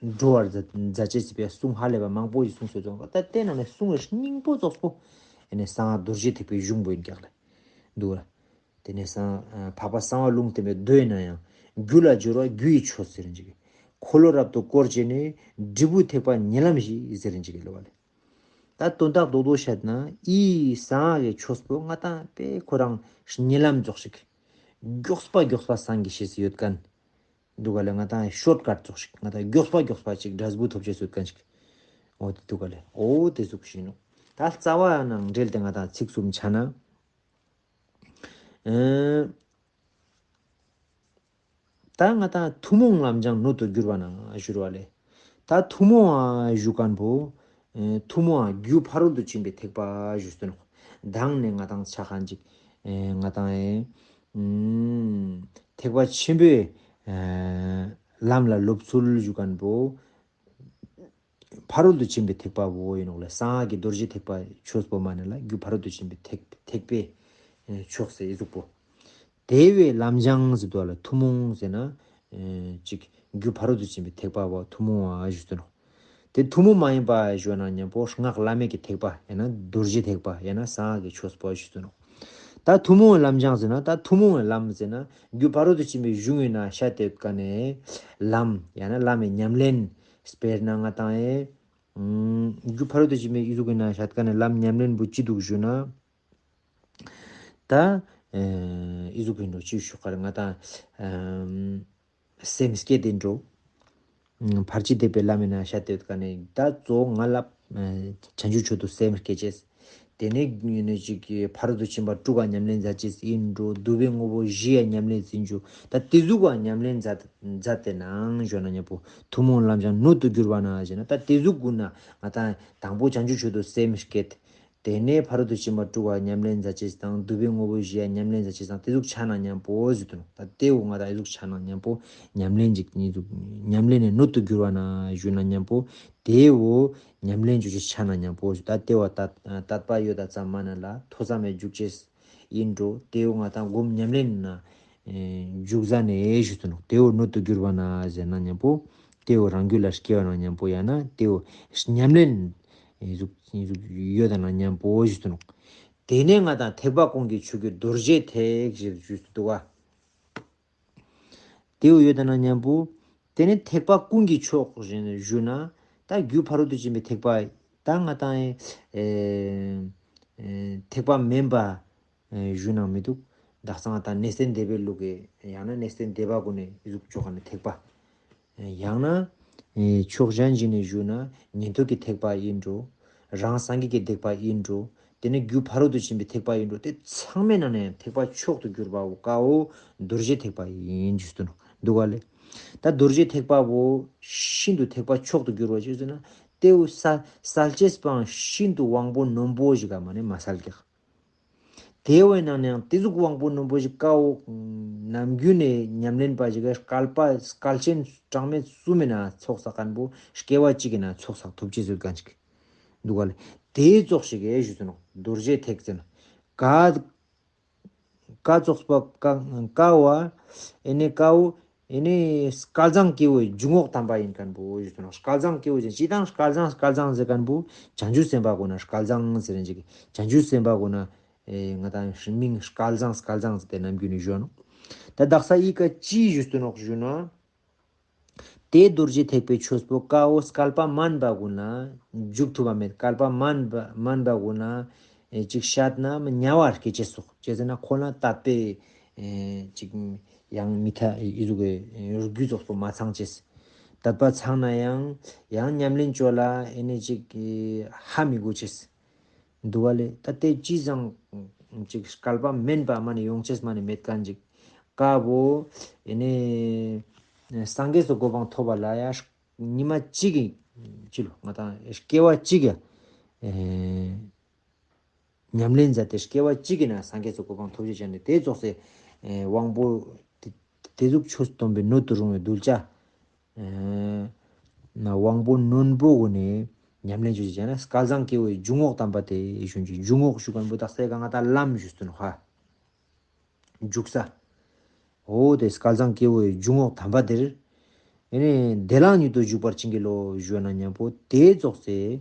འགྲོ་བར་མཛད་མཛད་ཅེས་ཟེར་བའི་གསུང་ཧ་ལས་པ་མང་པོ་ཞིག་གསུངས་སོ་ཙང་ད་དེ་ནང་ནས་གསུང་བའི་སྙིང་པོ་ཙོགས་པོ་ཨེ་ནས་གསང་སྔགས་རྡོ་རྗེ་ཐེག་པའི་གཞུང་པོ་ཡིན་ཀྱག་ལེ་འདུག་ལ། དེ་ནས་སང་འཕགས་པ་གསང་བ་ལུང་བསྟན་པའི་མདོའི་ནང་ཡང་རྒྱུ་ལ་སྦྱོར་བ་རྒྱུ་ཡི་ཆོས་ཟེར་འཇིག་གི། འཁོར་ལོ་རབ་ཏུ་བསྐོར་བྱས་ནས་འབྲས་བུ་ཐེག་པ་ཉིད་ལམ་བཞི་ཟེར་འཇིག་གི་ལོ་བ་ལས། ད་ ད་དོན་དག་རྡོག་རྡོག་བཤད་ན་ཨི་གསང་སྔགས་ཀྱི་ཆོས་པོ་ང་ཏང་པེ་ཁོ་རང་ཉེ་ལམ་རྫོགས་ཤིག་མགྱོགས་པ་མགྱོགས་པ་སངས་རྒྱས་ཤེས་སུ་ཡོད་མཁན། འདུག་ག་ལེ། ང་ཏང་ཤོར་ཀཊ་ཙོགས་ཤིག་ང་ཏང་མགྱོགས་པ་མགྱོགས་པ་ཅིག་འབྲས་བུ་ཐོབ་ཅེས་སུ་གང་ཞིག་འོ་དེ་འདུག་ག་ལེ། འོ་དེ་ཟུག་ཤིག་ནོ། ད་རྩ་བ་ནང་འབྲེལ་ཏེ་ང་ཏང་ཚིག་གསུམ་ཆ་ན། ཨེ། ད་ང་ཏང་ཐུན་མོང་ལམ་སྦྱང་སྣོད་དུ་གྱུར་པ་ན་ཞུ་བ་ལེ། ད་ཐུན་མོང་ཨ་ཞུ་མཁན་པོ། ཨེ། ཐུན་མོང་ཨ་རྒྱུ་ཕ་རོལ་ཏུ་ཕྱིན་པའི་ཐེག་པ་ཞུ་སྟོན། མདང་ནས་ང་ཏང་ཆ་མཁན་ཅིག་ཨེ། ང་ཏང་ཨེ། ཨུམ། ཐེག་པ་ཆེན་པོའི་ཨེ། ལམ་ལ་སློབ་ཚུལ་ཞུ་མཁན་པོ། ཕ་རོལ་ཏུ་ཕྱིན་པའི་ཐེག་པ་བོ་ཡིན་ནོག་ལེ། གསང་སྔགས་ཀྱི་རྡོ་རྗེ་ཐེག་པ་ཆོས་པོ་མ་ནི་ལ་རྒྱུ་ཕ་རོལ་ཏུ་ཕྱིན་པའི་ཐེག་ཐེག་པའི་ཨེ། ཕྱོགས་སུ་ཨི་ཟུག་པོ། དེ་བས་ལམ་སྦྱང་ཟེར་དུས་ལ་ཐུན་མོང་ཟེར་ན། ཨེ། ཅིག་རྒྱུ་ཕ་རོལ་ཏུ་ཕྱིན་པའི་ཐེག་པ་བོ་ཐུན་མོང་བ་ཞུ་སྟོན་ནོ། དེ་ཐུན་མོང་མ་ཡིན་པ་ཞུ་ན་མཉམ་པོ་སྔགས་བླ་མེད་ཀྱི་ཐེག་པ་ཡང་ན་རྡོ་རྗེ་ཐེག་པ་ཡང་ན་གསང་སྔགས་ཀྱི་ཆོས་པོ་ཞུ་སྟོན་ནོ། ད་ཐུན་མོང་བའི་ལམ་སྦྱང་ཟེར་ན་ད་ཐུན་མོང་བའི་ལམ་ཟེར་ན་རྒྱུ་ཕ་རོལ་ཏུ་ཕྱིན་པའི་གཞུང་ཡིན་ན་བཤད་དེ་ཀ་ནས་ལམ་ཡང་ན་ལམ་མི་ཉམས་ལེན། དཔེར་ན་ང་ཏང་ཨེ། ཨུམ། རྒྱུ་ཕ་རོལ་ཏུ་ཕྱིན་པའི་ཨི་ཟུག་ཡིན་ན་བཤད་ཀ་ནས་ལམ་ཉམས་ལེན་པོ་ཅི་འདུག་ཞུ་ན། ད་ཨེ། ཨི་ཟུག་ཡིན་འགྲོ་ཅི་ཞུ་ག་རེ་ང་ཏང་ཨེ། སེམས་བསྐྱེད་དེ་འགྲོ། ཕར་ཕྱིན་བདེ་བའི་ལམ་ཡིན་ན་བཤད་དེ་ཀ་ནས་ད་གཙོ་བོ་ང་ལ་བྱང་ཆུབ་མཆོག་ཏུ་སེམས་བསྐྱེད་ཅེས། དེ་ནས་ཡིན་ནས་ཅིག་ཕ་རོལ་ཏུ་ཕྱིན་པ་དྲུག་ག་ཉམས་ལེན་མཛད་ཅེས་ཡིན་འགྲོ། བསྡུ་བའི་དངོས་པོ་བཞི་ཡ་ཉམས་ལེན་ཟིན་འཇུག་ད་དེ་ཟུག་ག་ཉམས་ལེན་མཛད་མཛད་དེ་ནང་ཞོ་ན་མཉམ་པོ་ཐུན་མོང་ལམ་སྦྱང་སྣོད་དུ་གྱུར་པ་ན་ཞེ་ན་ད་དེ་ཟུག་གུན་ན་ང་ཏང་དང་པོ་བྱང་ཆུབ་མཆོག་ཏུ་སེམས་བསྐྱེད། དེ་ནས་ཕ་རོལ་ཏུ་ཕྱིན་པ་དྲུག་ག་ཉམས་ལེན་མཛད་ཅེས་དང་བསྡུ་བའི་དངོས་པོ་བཞི་ཡ་ཉམས་ལེན་མཛད་ཅེས་དང་དེ་ཟུག་ཆ་ན་མཉམ་པོ་ཟེར་དུ་ནོ། ད་དེ་འོ་ང་ད་དེ་ཟུག་ཆ་ན་མཉམ་པོ་ཉམས་ལེན་ཅིག་ཉིད་དུ་ཉམས་ལེན་ནས་སྣོད་དུ་གྱུར་བ་ན་ཞུ་ན་མཉམ་པོ་དེ་འོ་ཉམས་ལེན་ཅོ་ཅེས་ཆ་ན་མཉམ་པོ་ཞུ། ད་དེ་བ་ད་དད་པ་ཡོད་ད་ཙམ་མ་ན་ལ་ཐོ་ཙམ་མེད་འཇུག་ཅེས་ཡིན་འགྲོ། དེ་འོ་ང་ད་སྒོམ་ཉམས་ལེན་ན་འཇུག་ཟ་ནས་ཞུ་དུ་ནོ། དེ་འོ་སྣོད་དུ་གྱུར་བ་ན་ཟེར་ན་མཉམ་པོ་དེ་འོ་རང་རྒྱུད་ལ་སྐྱེ་བ་ན་མཉམ་པོ་ཡང་ན་དེ་འོ་ཉམས་ལེན། ཡིན་ཟུག་ཡིན་ཟུག་ཡོད་ད་ན་མཉམ་པོ་ཞུ་དུ་ནོ། དེ་ནས་ང་ཏང་ཐེག་པ་ཀུན་གྱི་ཆོས་ཀྱི་རྡོ་རྗེ་ཐེག་ཞེས་ཞུ་དུ་བ། དེའུ་ཡོད་ད་ན་མཉམ་པོ། དེ་ནས་ཐེག་པ་ཀུན་གྱི་ཆོས་ཞེས་ཞུ་ན། ད་རྒྱུ་ཕ་རོལ་ཏུ་ཕྱིན་པའི་ཐེག་པ། ད་ང་ཏང་ཨེ། ཨེ། ཐེག་པ་མིན་པ། ཨེ། ཞུ་ན་མི་འདུག་བདག་སང་ད་གནས་བརྟན་སྡེ་པའི་ལུགས་ཀྱི་ཡང་ན་གནས་བརྟན་སྡེ་པ་ཀུན་ནས་ཡིན་ཟུག་ཆོག་ག་ནས་ཐེག་པ། ཡང་ན། ཕྱོགས་གཞན་ཞིག་ནས་ཞུས་ན་ཉན་ཐོས་ཀྱི་ཐེག་པ་ཡིན་འགྲོ། རང་སངས་རྒྱས་ཀྱི་ཐེག་པ་ཡིན་འགྲོ། དེ་ནས་རྒྱུ་ཕ་རོལ་ཏུ་ཕྱིན་པའི་ཐེག་པ་ཡིན་འགྲོ། དེ་ཚང་མའི་ནང་ནས་ཐེག་པ་མཆོག་ཏུ་གྱུར་པ་བོ་ཀ་བོ་རྡོ་རྗེ་ཐེག་པ་ཡིན་ཞུས་སུ་འདུག་ག་ལེ། ད་རྡོ་རྗེ་ཐེག་པ་བོ་ཤིན་ཏུ་ཐེག་པ་མཆོག་ཏུ་གྱུར་པ་ཞུས་ཟེར་ན་དེ་བོ་ས་གསལ་བྱེད་པའང་ཤིན་ཏུ་དབང་པོ་རྣོན་པོ་ཞིག་ག་མ་ནས་མ་གསལ་ཀྱག་དེ་བས་ན་ནའང་དེ་ཟུག་དབང་པོ་རྣོན་པོ་ཞིག་ཀ་བོ་ནམ་རྒྱུན་ནས་ཉམས་ལེན་པ་ཞིག་ག་བསྐལ་པ་བསྐལ་ཆེན་གྲངས་མེད་གསུམ་མི་ན་ཚོགས་བསགས་མཁན་པོ་སྐྱེ་བ་གཅིག་གི་ན་ཚོགས་བསགས་ཐུབ་ཅེས་ཟེར་མཁན་ཅིག་འདུག་ག་ལེ། དེའི་ཚོགས་ཤིག་ཨེ་ཞུ་ཚུ་ནོ། རྡོ་རྗེ་ཐེག་ཟེར་ན་ཀ་ཀ་ཚོགས་པ་ཀ་ཀ་བ་ཨེ་ནི་ཀ་བོ་ཨེ་ནི་སྐལ་བཟང་སྐྱེ་བོའི་འཇུག་ངོགས་དམ་པ་ཡིན་མཁན་པོ་ཞུ་ཚུ་ནོ། སྐལ་བཟང་སྐྱེ་བོ་ཅན་ཅི་དང་སྐལ་བཟང་སྐལ་བཟང་ཟེར་མཁན་པོ་བྱང་ཆུབ་སེམས་དཔའ་ཀུན་ན་སྐལ་བཟང་ཟེར་རན་ཅིག་བྱང་ཆུབ་སེམས་དཔའ་ཀུན་ན། ཨེ། ང་ཏང་མིང་སྐལ་བཟང་སྐལ་བཟང་ཟེར་ཏེ་ནམ་རྒྱུན་ནས་ཞུ་ནོ། ད་དག་ས་ཨི་ཀ་ཅི་ཞུ་སྟོན་ནོག་ཞུ་ན། དེ་རྡོ་རྗེ་ཐེག་པའི་ཆོས་པོ་ཀ་བོ་བསྐལ་པ་མན་པ་ཀུན་ན་འཇུག་ཐུབ་པ་མེད། བསྐལ་པ་མན་པ་མན་པ་ཀུན་ན་ཨེ་ཅིག་བཤད་ན་དམྱལ་བར་སྐྱེ་ཅེས་སོགས་ཅེས་ཟེར་ན་ཁོ་ན་དད་པའི་ཨེ་ཅིག་ཡང་མི་ཐ་ཨི་ཟུག་གི་རྒྱུ་ཚོགས་པོ་མ་ཚང་ཅེས། དད་པ་ཚང་ན་ཡང་ཡང་ཉམས་ལེན་ཅོ་ལ་ཨེ་ནི་ཅིག་ཧ་མི་གོ་ཅེས། འདུག་ག་ལེ། ད་དེ་ཅི་ཙང་ཅིག་བསྐལ་པ་མན་པ་མ་ནི་ཡོང་ཅེས་མ་ནི་མེད་མཁན་ཅིག་ཀ་བོ་ཨེ་ནི་སངས་རྒྱས་སུ་གོ་འཕང་ཐོབ་པ་ལ་ཡ་ཉི་མ་གཅིག་གི་ཅི་ལོ་ང་ཏང་སྐྱེ་བ་གཅིག་གི་ཨེ་ཉམས་ལེན་མཛད་དེ་སྐྱེ་བ་གཅིག་གི་ན་སངས་རྒྱས་སུ་གོ་འཕང་ཐོབ་ཅེས་བྱས་ནས་དེ་ཙོགས་སེ་ཨེ་དབང་པོ་དེ་དེ་ཟུག་ཆོས་སྟོན་པའི་སྣོད་དུ་རུང་བའི་གདུལ་བྱ། ཨེ་ན་དབང་པོ་རྣོན་པོ་གུན་ནི་ཉམས་ལེན་ཅོ་ཅེས་བྱས་ན་སྐལ་བཟང་སྐྱེ་བོའི་འཇུག་ངོགས་དམ་པ་དེ་ཞུ་ཅིག་འཇུག་ངོགས་ཞུ་མཁན་པོ་དག་ས་ཀ་ང་ཏང་ལམ་ཞུ་སྟོན་ཧ། འཇུག་ས། འོ་དེ་སྐལ་བཟང་སྐྱེ་བོའི་འཇུག་ངོགས་དམ་པ་དེར། ཨེ་ནི་བདེ་བླག་ཉིད་དུ་འཇུག་པར་བྱིན་གྱིས་རློབས་ཞུ་ན་མཉམ་པོ་དེ་ཙོགས་སེ།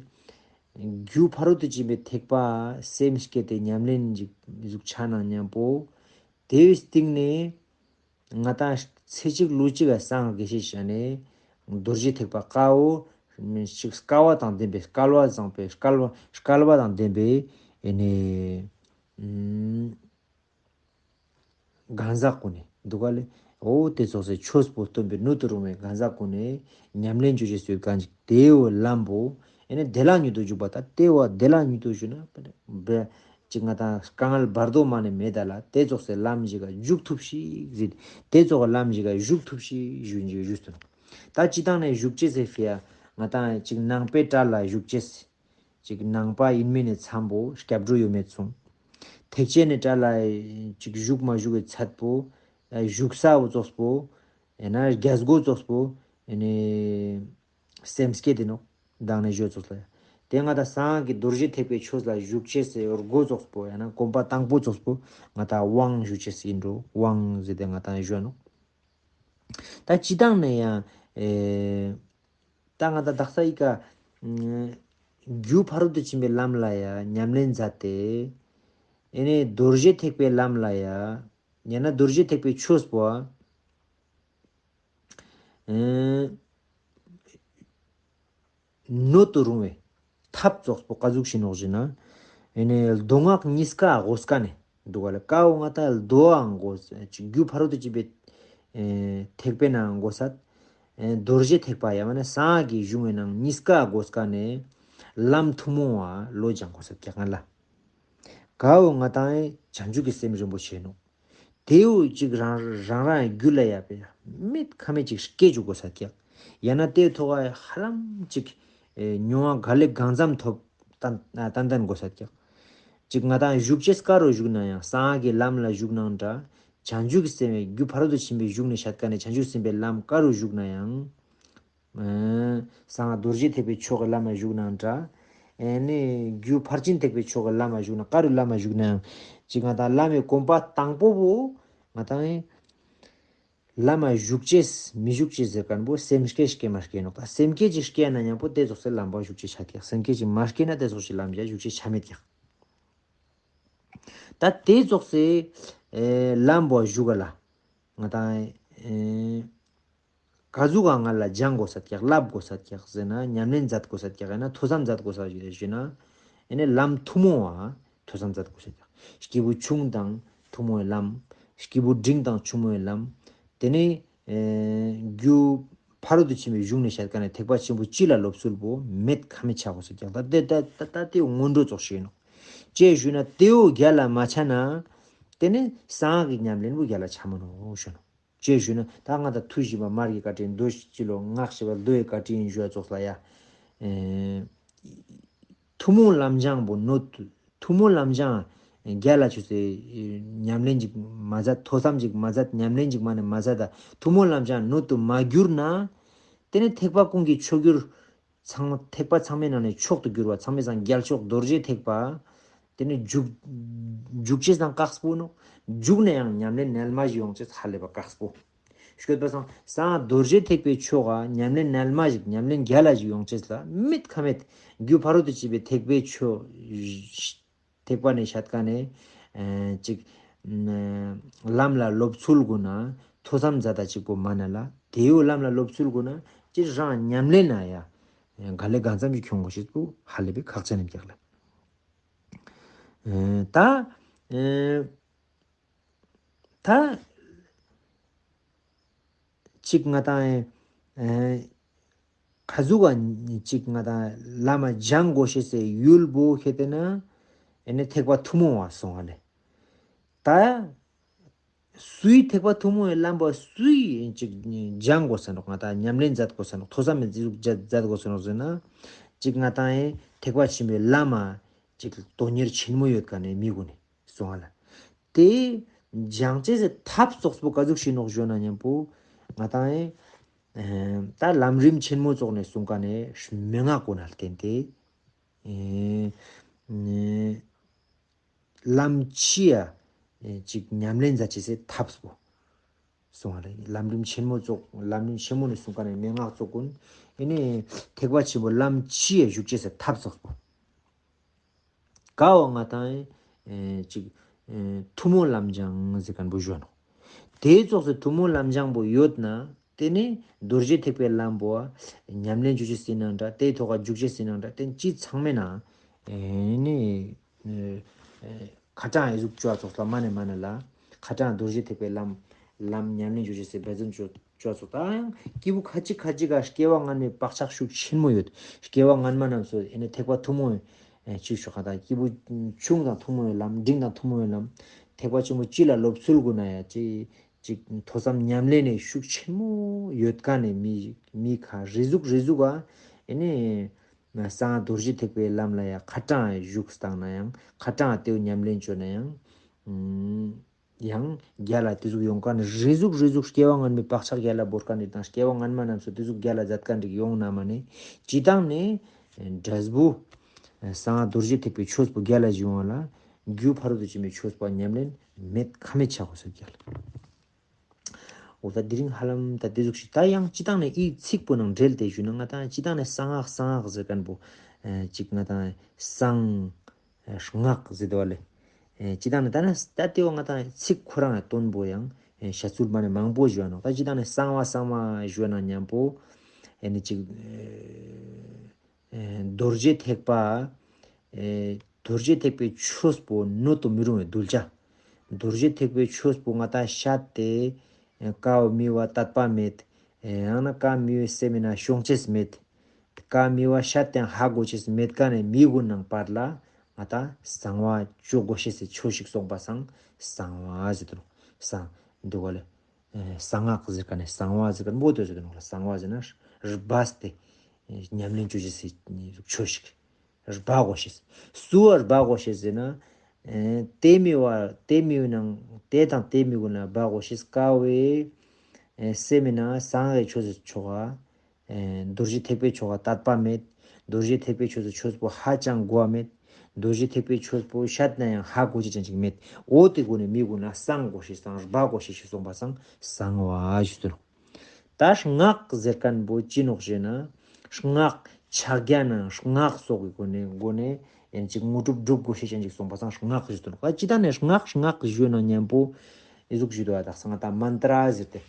རྒྱུ་ཕ་རོལ་ཏུ་ཕྱིན་པའི་ཐེག་པ་སེམས་བསྐྱེད་དེ་ཉམས་ལེན་ཅིག་ཟུག་ཆ་ན་མཉམ་པོ། དེའི་སྟེང་ནས། ང་ཏང་ཚེ་གཅིག་ལུས་གཅིག་ག་སངས་རྒྱས་ཤེས་བྱ་ནས་རྡོ་རྗེ་ཐེག་པ་ཀ་བོ་ ཞིག་སྐལ་བ་དང་ལྡན་པའི་སྐལ་བ་བཟང་པའི་སྐལ་བ་སྐལ་བ་དང་ལྡན་པའི་ཨེ་ནི་གང་ཟག་གོ་ནས་འདུག་ག་ལེ། འོ་དེ་ཚོགས་སེ་ཆོས་པོ་སྟོན་པའི་སྣོད་དུ་རུང་བའི་གང་ཟག་གོ་ནས་ཉམས་ལེན་བྱོས་ཞེས་སོས་གང་ཅིག་དེའི་འོ་ལམ་པོ་ཨེ་ནི་བདེ་བླག་མྱུར་དུ་འཇུག་པ་དང་དེའི་འོ་བདེ་བླག་མྱུར་དུ་ཞུ་ན་བེ་ཅིག་ང་དང་དཀའ་ངལ་བར་དོ་མ་ནས་མེད་ད་ལ་དེ་ཚོགས་སེ་ལམ་ཞིག་ག་འཇུག་ཐུབ་ཤིག་ཟེར། དེ་ཚོགས་ལམ་ཞིག་ག་འཇུག་ཐུབ་ཤིག་ཞུ་འཇུག་ཞུ་སོང་། ད་སྤྱི་བཏང་ནས་བཞུགས་ཅེས་ཟེར་ཕི་ཡ་ང་དང་ཅིག་ནང་པའི་གྲལ་ལ་བཞུགས་ཅེས། ཅིག་ནང་པ་ཡིན་མིན་ནས་འཚམ་པོ་སྐྱབས་འགྲོ་ཡོད་མེད་ཚུང་། ཐེག་ཆེན་ནས་གྲལ་ལ་ཅིག་བཞུགས་མ་བཞུགས་ཀྱི་ཚད་པོ། བཞུགས་ས་བོ་ཙོགས་པོ། ཡང་ན་རྒྱལ་སྒོ་ཙོགས་པོ། ཡང་ནས་སེམས་བསྐྱེད་དེ་ནོ། མདང་ནས་བརྗོད་ཙོགས་ལ། དེ་ང་དང་སངས་ཀྱི་རྡོ་རྗེ་ཐེག་པའི་ཆོས་ལ་བཞུགས་ཅེས་ཟེར་སྒོ་ཙོགས་པོ་ཡང་ན་གོམ་པ་དང་པོ་ཙོགས་པོ་ང་དང་དབང་ཞུ་ཅེས་ཡིན་འགྲོ་དབང་ཟེར་ཏེ་ང་དང་ཞུ་ནོ། ད་སྤྱི་བཏང་ནས་ཡང་ཨེ། ད་ང་ད་དག་ས་ཡི་ཀ་རྒྱུ་ཕ་རོལ་ཏུ་ཕྱིན་པའི་ལམ་ལ་ཡང་ཉམས་ལེན་མཛད་དེ། ཨེ་ནས་རྡོ་རྗེ་ཐེག་པའི་ལམ་ལ་ཡང་ཡང་ན་རྡོ་རྗེ་ཐེག་པའི་ཆོས་པོ་ཨེ། སྣོད་དུ་རུང་བའི་ཐབས་ཙོགས་པོ་ག་ཟུག་ཤིག་ནོག་ཞེ་ན། ཨེ་ནས་མདོ་སྔགས་གཉིས་ཀ་དགོས་ཀ་ནས་འདུག་ག་ལ་ཀའོ་ང་ད་མདོའང་དགོས་ཅིག་རྒྱུ་ཕ་རོལ་ཏུ་ཕྱིན་པའི་ཨེ་ཐེག་པའི་ནང་དགོས་སད། ཨེ་རྡོ་རྗེ་ཐེག་པ་ཡང་མིན་ན་སངས་རྒྱས་གཞུང་གི་ནང་གཉིས་ཀ་དགོས་ཀ་ནས་ལམ་ཐུན་མོང་བ་ལོ་ལྗང་དགོས་སད་ཀྱག་ང་ལ། ཀའོ་ང་དང་ཨེ་བྱང་ཆུབ་ཀྱི་སེམས་རིན་པོ་ཆེ་ནོག་དེའུ་གཅིག་རང་རང་རང་རྒྱུད་ལ་ཡ་པའི་མེད་ཁ་མེད་ཅིག་སྐྱེ་འཇུག་དགོས་ས་ཀྱག་ཡང་ན་དེའི་ཐོག་ཧ་ལམ་ཅིག་མྱོང་བ་ག་ལེ་གང་འཚམ་ཐོབ་ཏན་ཏན་ཏན་དགོས་ས་ཀྱག་ཅིག་ང་དང་བཞུགས་ཅེས་ཀ་རུ་བཞུགས་ན་ཡང་སངས་རྒྱས་ལམ་ལ་བཞུགས་ནའང་འདྲ། བྱང་ཆུབ་ཀྱི་སེམས་རྒྱུ་ཕ་རོལ་ཏུ་ཕྱིན་པའི་བཞུགས་ནས་བཤད་ཀ་ནས་བྱང་ཆུབ་སེམས་དཔའི་ལམ་ཀ་རུ་བཞུགས་ན་ཡང་། སངས་རྡོ་རྗེ་ཐེག་པའི་ཆོས་ཀྱི་ལམ་ལ་བཞུགས་ནའང་འདྲ། ཨེ་ནི་རྒྱུ་ཕར་ཕྱིན་ཐེག་པའི་ཆོས་ཀྱི་ལམ་ལ་བཞུགས་ན་ཀ་རུ་ལམ་ལ་བཞུགས་ནའང་ཅིག་ང་དང་ལམ་གྱི་གོམ་པ་དང་པོ་བོ་ང་དང་ཨེ་ལམ་ལ་བཞུགས་ཅེས་མི་བཞུགས་ཅེས་ཟེར་མཁན་པོ་སེམས་བསྐྱེད་སྐྱེ་མ་སྐྱེ་ནོག་ད་སེམས་བསྐྱེད་ཅིག་སྐྱེ་ན་མཉམ་པོ་དེ་ཙོགས་སེ་ལམ་པ་བཞུགས་ཅེས་ཆ་ཀྱག་སེམས་བསྐྱེད་ཅིག་མ་སྐྱེ་ན་དེ་ཙོགས་ཅིག་ལམ་ཡ་བཞུགས་ཅེས་ཆ་མེད་ཀྱག་ད་དེ་ཙོགས་སེ་ཨེ་ལམ་པ་བཞུགས་ག་ལ་ང་དང་ཨེ། ག་ཟུག་ག་ང་ལ་སྦྱང་དགོས་ས་ཀྱག་བསླབ་དགོས་ས་ཀྱག་ཟེར་ན་ཉམས་ལེན་མཛད་དགོས་ས་ཀྱག་ཡང་ན་ཐོས་བསམ་མཛད་དགོས་ས་ཞུ་ན། ཨེ་ནི་ལམ་ཐུན་མོང་བ་ཐོས་བསམ་མཛད་དགོས་ས་ཀྱག་སྐྱེས་བུ་ཆུང་དང་ཐུན་མོང་བའི་ལམ། སྐྱེས་བུ་འབྲིང་དང་ཆུང་མོའི་ལམ། དེ་ནས་ཨེ་རྒྱུ་ཕ་རོལ་ཏུ་ཕྱིན་པའི་གཞུང་ནས་བཤད་ཀ་ནས་ཐེག་པ་ཆེན་པོ་སྤྱི་ལ་སློབ་ཚུལ་པོ་མེད་ཁ་མེད་ཆགས་དགོས་ས་ཀྱག་ད་དེ་ད་ད་ད་དེ་སྔོན་འགྲོ་ཙོགས་ཤིག་ཡིན་ནོག་ཅེས་ཞུས་ན་དེའུ་རྒྱལ་ལ་མ་ཆ་ན། དེ་ནས་སངས་རྒྱས་ཀྱི་ཉམས་ལེན་པོ་རྒྱལ་ལ་ཆ་མ་ནོག་ཞུ་ནོག་ཅེས་ཞུས་ན་ད་ང་ད་ཐུགས་བཞི་པ་མར་གྱི་བཀའ་དྲིན་མདོ་སྤྱི་ལོ་སྔགས་ཞེས་པ་མདོ་ཡི་བཀའ་དྲིན་ཞུ་བ་ཙོགས་ལ་ཡ། ཨེ། ཐུན་མོང་ལམ་སྦྱང་པོ་ནོ། ཐུན་མོང་ལམ་སྦྱང་རྒྱ་ལ་ཆུ་ཚོད་ཉམས་ལེན་ཅིག་མ་མཛད་ཐོས་བསམ་ཅིག་མ་མཛད་ཉམས་ལེན་ཅིག་མ་ནས་མ་མཛད་ད་ཐུན་མོང་ལམ་སྦྱང་ནོ་དུ་མ་གྱུར་ན། དེ་ནས་ཐེག་པ་ཀུན་གྱི་མཆོག་གྱུར། ཚང་མ་ཐེག་པ་ཚང་མའི་ནང་ནས་མཆོག་ཏུ་གྱུར་བ་ཚང་མའི་སང་རྒྱལ་མཆོག་རྡོ་རྗེ་ཐེག་པ། དེ་ནི་འཇུག་འཇུག་ཅེས་དང་དཀགས་པོ་ནོ། འཇུག་ནས་ཡང་ཉམས་ལེན་རྣལ་མ་ཞིག་ཡོང་ཅེས་ཧ་ལས་པ་དཀགས་པོ། ཤོད་པ་སང་སང་རྡོ་རྗེ་ཐེག་པའི་ཆོས་ཀ་ཉམས་ལེན་རྣལ་མ་ཞིག་ཉམས་ལེན་རྒྱ་ལ་ཞིག་ཡོང་ཅེས་ལ་མེད་ཁ་མེད་རྒྱུ་ཕ་རོལ་ཏུ་ཕྱིན་པའི་ཐེག་པའི་ཆོས། ཐེག་པ་ནས་བཤད་ཀ་ནས་ཨ་ཅིག་ཨ་ལམ་ལ་སློབ་ཚུལ་དགོས་ན་ཐོས་བསམ་མཛད་ད་ཅིག་པོ་མ་ན་ལ་དེའུ་ལམ་ལ་སློབ་ཚུལ་དགོས་ན་སྤྱིར་རང་ཉམས་ལེན་ན་ཡ་ག་ལེ་གང་འཚམ་ཞིག་ཁྱོང་དགོས་ཤེས་པོ་ཧ་ལས་པའི་ཁག་ཅན་ནས་ཀྱག་ལ། ཨ་ད་ཨ་ད་ཅིག་ང་དང་ཨ་ག་ཟུག་ག་ཅིག་ང་དང་བླ་མ་སྦྱང་དགོས་ཤེས་སའི་ཡུལ་པོ་ཁེ་ཏེ་ན་ཨེ་ནི་ཐེག་པ་ཐུན་མོང་བ་སོང་བ་ལས། ད་སུའི་ཐེག་པ་ཐུན་མོང་བའི་བླ་མ་སུའི་ཅིག་སྦྱང་དགོས་ས་ནོག་ང་དང་ཉམས་ལེན་མཛད་དགོས་ས་ནོག་ཐོས་བསམ་མཛད་དགོས་ས་ནོག་ཟེར་ན། ཅིག་ང་དང་ཨེ་ཐེག་པ་ཆེན་པོའི་བླ་མ་ཅིག་དོན་གཉེར་ཆེན་མོ་ཡོད་ཀ་ནས་མི་དགོས་ནས། གསུང་བ་ལ། དེ་སྦྱང་བྱེད་ཀྱི་ཐབས་ཙོགས་པོ་ག་ཟུག་ཤེས་ནོག་ཞུ་ན་མཉམ་པོ་ང་དང་ཨེ་ད་ལམ་རིམ་ཆེན་མོ་ཙོགས་ནས་གསུང་ཀ་ནས་མན་ངག་ཀུན་ལ་བརྟེན་ཏེ་ཨེ་ལམ་ཆེ་ཡ་ཅིག་ཉམས་ལེན་མཛད་བྱེད་ཀྱི་ཐབས་པོ་གསུང་བ་ལ་ལམ་རིམ་ཆེན་མོ་ཙོགས་ལམ་རིམ་ཆེན་མོ་ནས་གསུང་ཀ་ནས་མན་ངག་ཙོགས་ཀུན་ཨེ་ནས་ཐེག་པ་ཆེན་པོ་ལམ་ཆེ་ཡ་ཞུགས་བྱེད་ཀྱི་ཐབས་ཙོགས་པོ། ཀ་བ་ང་དང་ཨེ་ཅིག་ཨེ་ཐུན་མོང་ལམ་སྦྱང་ཟེར་མཁན་པོ་ཞུ་ནོ། དེའི་ཙོགས་སུ་ཐུན་མོང་ལམ་སྦྱང་པོ་ཡོད་ན། དེ་ནས་རྡོ་རྗེ་ཐེག་པའི་ལམ་པོ་ཉམས་ལེན་བྱེད་ཅེས་ཟེར་ནའང་འདྲ། དེའི་ཐོག་ཁ་འཇུག་ཅེས་ཟེར་ནའང་འདྲ། དེ་ཅི་ཚང་མའི་ནང་ཨེ་ནི་ཨེ་ཁ་གྲངས་ཨེ་ཟུག་བཅོ་ཚོགས་ལ་མ་ནས་མ་ནས་ལ་ཁ་གྲངས་རྡོ་རྗེ་ཐེག་པའི་ལམ་ལམ་ཉམས་ལེན་བྱེད་ཅེས་ཟེར་འབད་བརྩོན་བཅོ་བཅོ་ཚོགས། ད་ཡང་སྐྱེས་བུ་ཁ་ཅིག་ཁ་ཅིག་ག་སྐྱེ་བ་སྔ་མའི་བག་ཆགས་ཤུགས་ཆེན་མོ་ཡོད། སྐྱེ་བ་སྔ་མ་རྣམས་སུ་ཨེ་ནི་ཐེག་པ་ཐུན་མོང་བའི་ཨེ་ཅིག་ཤོག་ཁ་དང་སྐྱེས་བུ་ཆུང་དང་ཐུན་མོང་བའི་ལམ། འབྲིང་དང་ཐུན་མོང་བའི་ལམ། ཐེག་པ་ཆེན་པོ་སྤྱི་ལ་སློབ་ཚུལ་དགོས་ན་ཡང་ཅིག་ཅིག་ཐོས་བསམ་ཉམས་ལེན་ནས་ཤུགས་ཆེན་མོ་ཡོད་མཁན་ནས་མི་མི་ཁ་རེ་ཟུག་རེ་ཟུག་ག་ཨེ་ནི་གསང་སྔགས་རྡོ་རྗེ་ཐེག་པའི་ལམ་ལ་ཡང་ཁ་གྲངས་བཞུགས་བཏང་ན་ཡང་ཁ་གྲངས་དེའུ་ཉམས་ལེན་བྱོས་ན་ཡང་ཨུམ་ཡང་རྒྱ་ལ་དེ་ཟུག་ཡོང་མཁན་རེ་ཟུག་རེ་ཟུག་སྐྱེ་བ་སྔ་མའི་བག་ཆགས་རྒྱ་ལ་བོར་མཁན་རིགས་དང་སྐྱེ་བ་སྔ་མ་རྣམས་སུ་དེ་ཟུག་རྒྱ་ལ་མཛད་མཁན་རིགས་ཡོང་ན་མ་ནས་སྤྱི་བཏང་ནས་འབྲས་བུ་གསང་སྔགས་རྡོ་རྗེ་ཐེག་པའི་ཆོས་པོ་རྒྱ་ལ་བྱུང་བ་ལ་རྒྱུ་ཕ་རོལ་ཏུ་ཕྱིན་པའི་ཆོས་པོ་ཉམས་ལེན་མེད་ཁ་མེད་ཆགས་དགོས་ཟེར་རྒྱ་ལ། འོ་ད་དེ་རིང་ཧ་ལམ་ད་དེ་ཟུག་ཞིག་ད་ཡང་སྤྱི་བཏང་ནས་ཨི་ཚིག་པོ་ནང་འབྲེལ་ཏེ་ཞུས་ན་ང་ད་སྤྱི་བཏང་ནས་གསང་སྔགས་གསང་སྔགས་ཟེར་མཁན་པོ་ཨེ་ཅིག་ང་ད་གསང་སྔགས་ཟེར་དོ་ལེ། ཨེ་སྤྱི་བཏང་ནས་ད་ནི་ད་ལྟེ་བ་ང་ད་ཚིག་ཁོ་རང་ཡང་དོན་པོ་ཡང་ཨེ་བཤད་ཚུལ་མ་ནས་མང་པོ་ཞུ་བ་ནོ། ད་སྤྱི་བཏང་ནས་གསང་བ་གསང་བ་ཞུ་བ་ན་མཉམ་པོ་ཨེ་ནི་ཅིག་ཨེ་རྡོ་རྗེ་ཐེག་པ་ཨེ་རྡོ་རྗེ་ཐེག་པའི་ཆོས་པོ་སྣོད་དུ་མི་རུང་བའི་གདུལ་བྱ། རྡོ་རྗེ་ཐེག་པའི་ཆོས་པོ་ང་ད་བཤད་དེ་ཨེ་ཀ་བ་མི་བ་དད་པ་མེད། ཨེ་ཡང་ན་ཀ་མི་བའི་སེམས་མི་ན་ཤོང་ཅེས་མེད། ཀ་མི་བ་ཤ་སྟེང་ཧ་གོ་ཅེས་མེད་ཀ་ནས་མི་གུན་ནང་བར་ལ་ང་ད་གསང་བ་བཅོ་དགོས་ཤེས་སི་ཆོས་ཤིག་སོང་པ་སང་གསང་བ་ཟེར་དུ་ནོ། གསང་འདུག་ག་ལེ། ཨེ་གསང་སྔགས་ཟེར་ཀ་ནས་གསང་བ་ཟེར་ཀ་ནས་མོ་དོ་ཟེར་དུ་ནོ་ལ། གསང་བ་ཟེར་ན་སྦས་ཏེ་ཉམས་ལེན་བཅོ་ཅེས་སི་ཆོས་ཤིག་སྦ་དགོས་ཤེས། སུ་བ་སྦ་དགོས་ཤེས་ཟེར་ན་ཨེ་དེ་མི་བ་དེ་མི་བའི་ནང་དེ་དང་དེ་མི་གུན་ལ་སྦ་དགོས་ཤེས། ཀ་བའི་ཨེ་སེམས་མི་ན་གསང་བའི་ཆོས་སི་ཆོ་ག་ཨེ་རྡོ་རྗེ་ཐེག་པའི་ཆོས་ལ་དད་པ་མེད། རྡོ་རྗེ་ཐེག་པའི་ཆོས་སུ་ཆོས་པོ་ཧ་ཅང་གོ་བ་མེད། རྡོ་རྗེ་ཐེག་པའི་ཆོས་པོ་བཤད་ན་ཡང་ཧ་གོ་ཅི་ཅང་ཅིག་མེད། འོ་དེ་གུན་ནས་མི་གུན་ལ་གསང་དགོས་ཤེས་སང་སྦ་དགོས་ཤེས་ཤིག་སོང་པ་སང་གསང་བ་ཞུ་དུ་ནོ། ད་སྔགས་ཟེར་མཁན་པོ་ཅི་ནོག་ཞེ་ན། སྔགས་ཕྱག་རྒྱ་ན་སྔགས་སོགས་ཀྱི་སྒོ་ནས་སྒོ་ནས་ཡང་ཅིག་དངོས་གྲུབ་སྒྲུབ་དགོས་ཤེས་ཅང་ཅིག་སོང་པ་སང་སྔགས་ཞུ་དུ་ནོ། ད་ཅི་ད་ནས་སྔགས་སྔགས་ཞུ་ན་མཉམ་པོ་ཨི་ཟུག་ཞུ་དུ་བ་དག་སང་ད་མན་ཏྲ་ཟེར་ཏེ།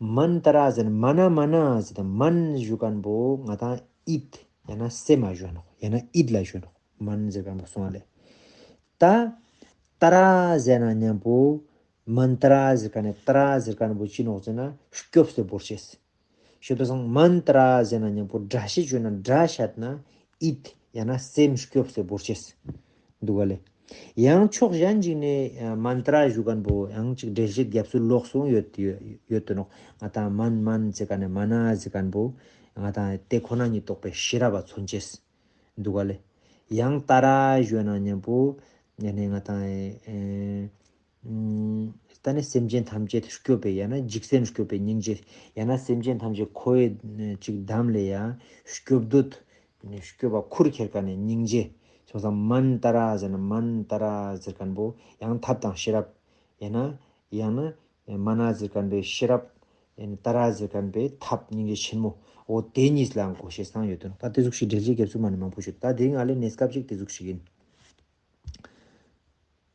མན་ཏྲ་ཟེར་ན་མ་ན་མ་ན་ཟེར་ཏེ་མན་ཞུ་མཁན་པོ་ང་ད་ཨིད་ཡང་ན་སེམས་མ་ཞུ་ནོག། ཡང་ན་ཨིད་ལ་ཞུ་ནོག། མན་ཟེར་མཁན་པོ་སོང་བ་ལེ། ད་ཏྲ་ཟེར་ན་མཉམ་པོ་མན་ཏྲ་ཟེར་མཁན་ནས་ཏྲ་ཟེར་མཁན་པོ་ཅི་ནོག་ཟེར་ན་སྐྱོབ་སྟེ་བོར་ཤེས། ཞུ་དོ་སང་མན་ཏྲ་ཟེར་ན་མཉམ་པོ་སྒྲ་ཤེས་ཞུ་ན་སྒྲ་ཤད་ན་ཨིད་ཡང་ན་སེམས་སྐྱོབ་སྟེ་བོར་ཤེས། འདུག་ག་ལེ། ཡང་ཕྱོགས་གཞན་ཅིག་ནས་ཨ་མན་ཏྲ་ཞུ་མཁན་པོ་ཡང་ཅིག་འགྲེལ་བཤད་རྒྱབ་སུ་ལོག་སོང་ཡོད་ཡོད་ཡོད་དུ་ནོག། ང་ད་མན་མན་ཟེར་མཁན་ནས་མ་ན་ཟེར་མཁན་པོ་ང་ད་དེ་ཁོ་ན་ཉིད་རྟོགས་པའི་ཤེས་རབ་པ་མཚོན་ཅེས། འདུག་ག་ལེ། ཡང་ཏྲ་ཞུ་ན་མཉམ་པོ་ཡང་ནས་ང་ད་ཨེ་ཨུམ། ད་ནི་སེམས་ཅན་ཐམས་ཅད་སྐྱོབ་པའི་ཡང་ན་འཇིག་རྟེན་སྐྱོབ་པའི་སྙིང་རྗེ། ཡང་ན་སེམས་ཅན་ཐམས་ཅད་འཁོར་བའི་ཅིག་འདམ་ལས་ཡང་སྐྱོབ་འདོད་ནི་སྐྱོབ་པ་ཁུར་ཁྱེར་མཁན་ནི་སྙིང་རྗེ། སོང་ཙང་མན་ཏྲ་ཟེར་ན་མན་ཏྲ་ཟེར་མཁན་པོ་ཡང་ཐབས་དང་ཤེས་རབ། ཡང་ན་ཡང་ན་མ་ན་ཟེར་མཁན་པའི་ཤེས་རབ། ཡང་ན་ཏྲ་ཟེར་མཁན་པའི་ཐབས་སྙིང་རྗེ་ཆེན་མོ། འོ་དེ་གཉིས་ལའང་གོ་ཤེས་སང་ཡོད་དོ་ནོ། ད་དེ་ཟུག་ཞིག་འགྲེལ་བཤད་རྒྱབ་སུ་མ་ནི་མང་པོ་ཞུ། ད་དེ་རིང་ང་ལས་གནས་སྐབས་ཅིག་དེ་ཟུག་ཞིག་ཡིན།